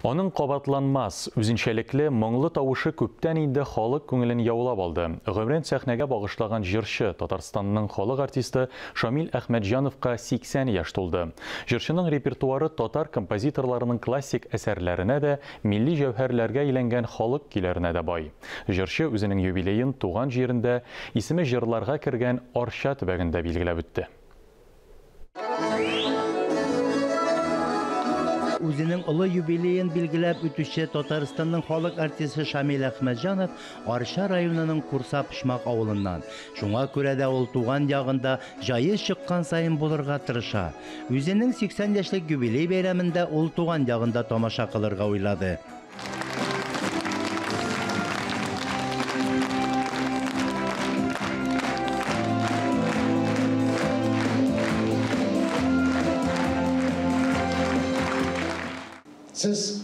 Аның кабатланмас, үзенчәлекле, моңлы тавышы күптән инде халык күңелен яулап алды. Гомерен сәхнәгә багышлаган җырчы, Татарстанның халык артисты Шамил Әхмәтҗановка 80 яшь тулды. Җырчының репертуары татар композиторларының классик әсәрләренә дә, милли җәүһәрләргә әйләнгән халык көйләренә дә бай. Җырчы үзенең юбилеен туган җирендә, исеме җырларга кергән Арча төбәгендә билгеләп үтте. Үзенең олы юбилеен билгеләп үтүче Татарстанның халык артисты Шамил Әхмәтҗанов Арча районының Курса Почмак авылыннан. Шуңа күрә дә ул туган ягында җае чыккан саен булырга тырыша. Үзенең 80 яшьлек юбилей бәйрәмендә ул туган ягында тамаша кылырга уйлады. Сез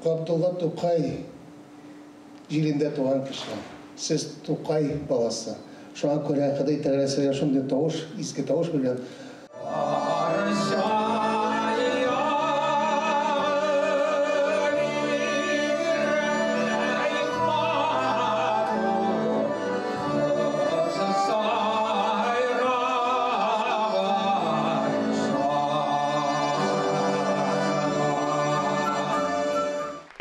Габдулла Тукай җирендә туган кеше. Сез Тукай баласы. Шуңа күрә Ходай Тәгалә сезгә шундый тавыш, изге тавыш биргән.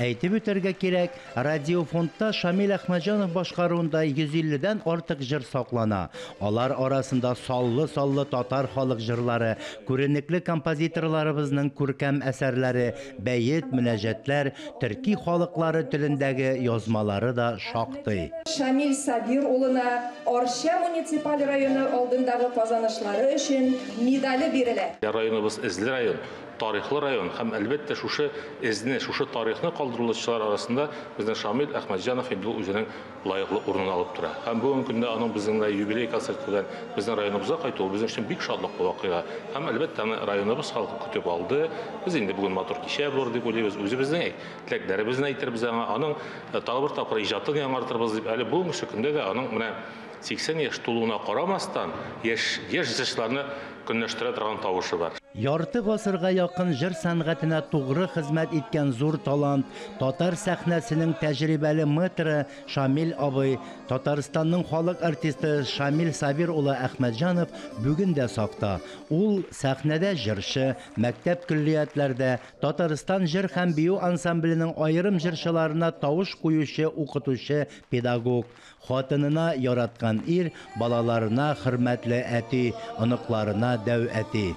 Әйтеп үтәргә кирәк, радиофондта Шамил Әхмәтҗанов башкаруында 150-дән артык җыр саклана. Алар арасында саллы-саллы татар халык җырлары, күренекле композиторларыбызның күркәм әсәрләре, бәет, мөнәҗәтләр, төрки халыклары телендәге язмалары да шактый. Шамил Сабир улына Арча муниципаль районы алдындагы казанышлары өчен медале бирелә. Районыбыз эзле район, тарихлы район һәм әлбәттә шушы эзне, шушы тарихны калдыручылар арасында безнең Шамил Әхмәтҗанов инде үзенең лаеклы урынын алып тора. Һәм бүгенге көндә аның безнең юбилей концерты белән безнең районыбызга кайтуы безнең өчен бик шатлыклы вакыйга. Һәм әлбәттә аны районыбыз халкы көтеп алды. Без инде бүген матур кичә булыр дип уйлыйбыз. Үзебезнең теләкләребезне әйтербез аңа, аның тагы бер тапкыр иҗатын яңартырбыз дип. Әле бүгенге көндә дә аның менә 80 яшь тулуына карамастан, яшь җырчыларны көнләштерә торган тавышы бар. Ярты гасырга якын җыр сәнгатенә тугры хезмәт иткән зур талант, татар сәхнәсенең тәҗрибәле мэтры Шамил абый, Татарстанның халык артисты Шамил Сабир улы Әхмәтҗанов бүген дә сафта. Ул сәхнәдә җырчы, мәктәп көллиятләрдә Татарстан җыр һәм бию ансамбленең аерым җырчыларына тавыш куючы укытучы, педагог. Хатынына яраткан ир, балаларына хөрмәтле әти, оныкларына дәү әти.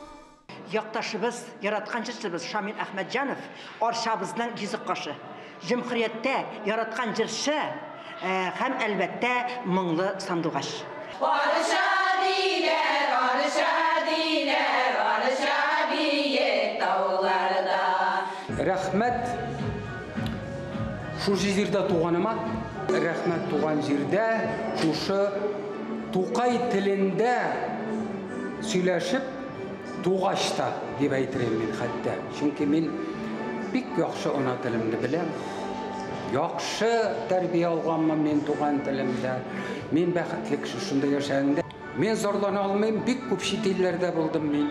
Якташыбыз, яраткан җырчыбыз Шамил Әхмәтҗанов Арчабызның йөзек кашы. Җөмһүрияттә яраткан җырчы һәм әлбәттә моңлы сандугач. Арча диләр, Арча диләр, Арча биек тауларда. Рәхмәт шушы җирдә туганыма, рәхмәт туган җирдә шушы Тукай телендә сөйләшеп тугач та дип әйтерем мин хәтта. Чөнки мин бик яхшы ана телемне беләм. Яхшы тәрбия алганмын мин туган телемдә. Мин бәхетле кеше шунда яшәгәндә. Мин зарлана алмыйм, бик күп чит илләрдә булдым мин.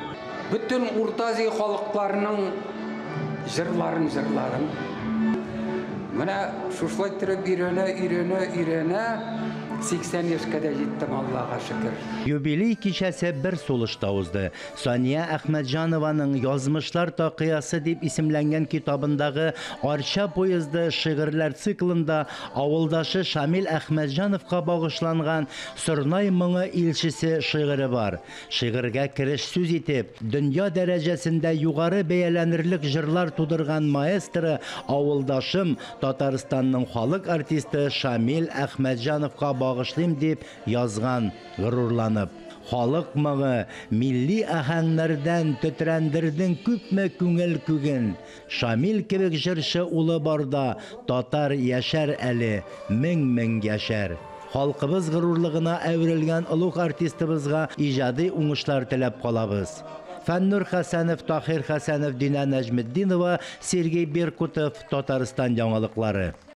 Бөтен Урта Азия халыкларының җырларын җырладым. Менә шушылай иттереп өйрәнә, өйрәнә, өйрәнә 80 яшькә дә җиттем, Аллага шөкер. Юбилей кичәсе бер сулышта узды. Сания Әхмәтҗанованың Язмышлар тақиясы дип исемләнгән китабындагы Арча поезды шигырьләр циклында авылдашы Шамил Әхмәтҗановка багышланган Сорнай моңы илчесе шигыре бар. Шигырьгә кереш сүз итеп, дөнья дәрәҗәсендә югары бәяләнерлек җырлар тудырган маэстро авылдашым Татарстанның халык артисты Шамил Әхмәтҗановка багышлыйм дип язган горурланып. Халык моңы милли аһәңнәрдән тетрәндердең күпме күңел күген. Шамил кебек җырчы улы барда татар яшәр әле, мең-мең яшәр. Халкыбыз горурлыгына әверелгән олуг артистыбызга иҗади уңышлар теләп калабыз. Фәннур Хәсәнов, Тахир Хәсәнов, Динә Нәҗметдинова, Сергей Беркутов, Татарстан яңалыклары.